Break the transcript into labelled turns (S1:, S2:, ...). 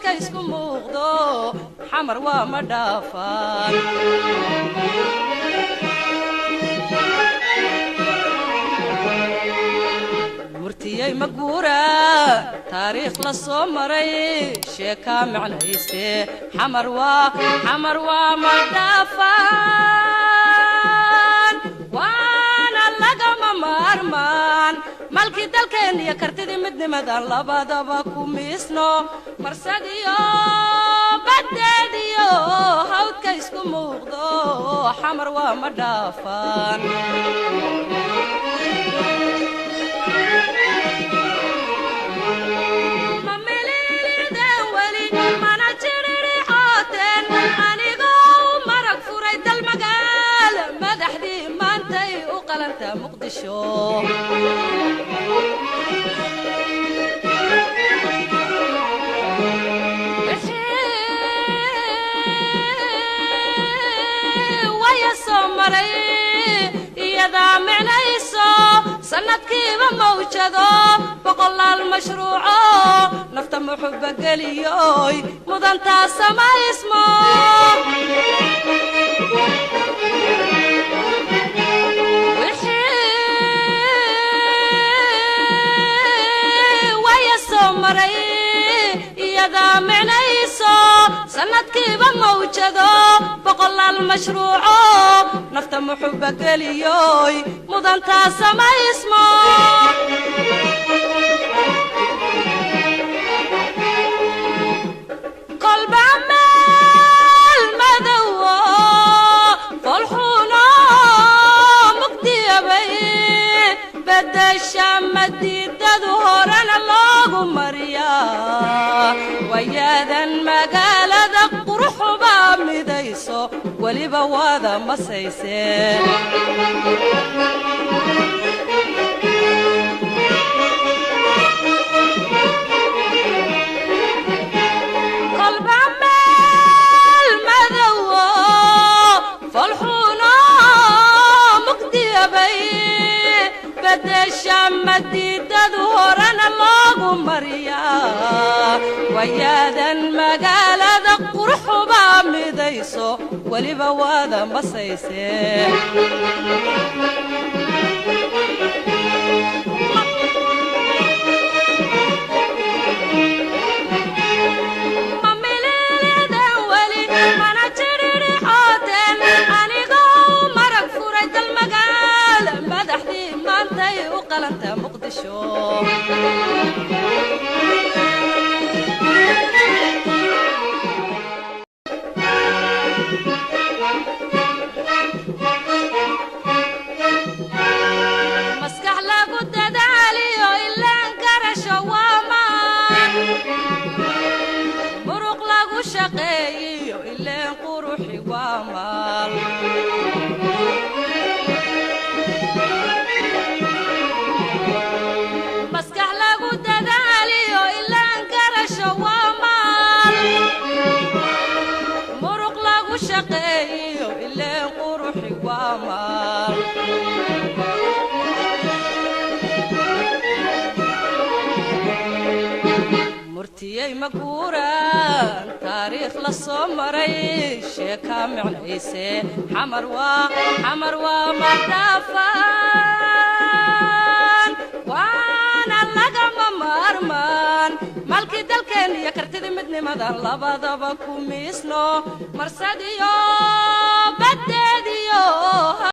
S1: Hawdka isku muuqdo, Xamar waa ma dhaafaan. Murtiyey ma guura, taariikh la soo maray, sheekaa micnayste, Xamar waa, Xamar waa ma dhaafaan, waana lagama maarmaan. Malkii dalkeen iyo kartidii midnimadan labadaba ku miisno, marsadiyo baddeediyo hawdka isku muuqdo, Xamar waa ma dhaafaan. Ma miliilideen weli, mana jiriricooteen anigoo marag furay dalmagaal madaxdii maantay u qalanta Muqdisho. Wixii waya soo maray iyadaa micnayso, sanadkiiba mawjado boqolaal mashruuco nafta muxuba geliyoy mudantaa samaysmo. Wixii waya soo maray iyadaa micnayso, sanadkiiba mawjado boqolaal mashruuco nafta muxuba geliyoy mudantaa samaysmo. Kolba meel madowo folxuno mugdiyabay bedesha madiidadu, horena loogu mariyaa wayaadan magaalada quruxubaa midayso, weliba waada masayse. Kolba meel madowo folxuno mugdiyabay bedesha madiidadu, horena loogu mariyaa wayaadan magaalada quruxubaa midayso, weliba waada masayse. Ma miliilideen weli, mana jiriricooteen anigoo marag furay dalmagaal madaxdii maantay u qalanta Muqdisho. Maskax lagu dadaaliyo ilaan karasho waa maan, muruq lagu shaqeeyiyo ileen quruxi waa maal. Maskax lagu dadaaliyo ilaan karasho waa maal, muruq lagu shaqeeyiyo ileen quruxi waa maal. Murtiyey ma guuraan, taariikh la soo maray, sheekaa micnayse, Xamar waa, Xamar waa ma dhaafaan, waana lagama maarmaan. Malkii dalkeen iyo kartidii midnimadan labadaba ku miisno, marsadiyo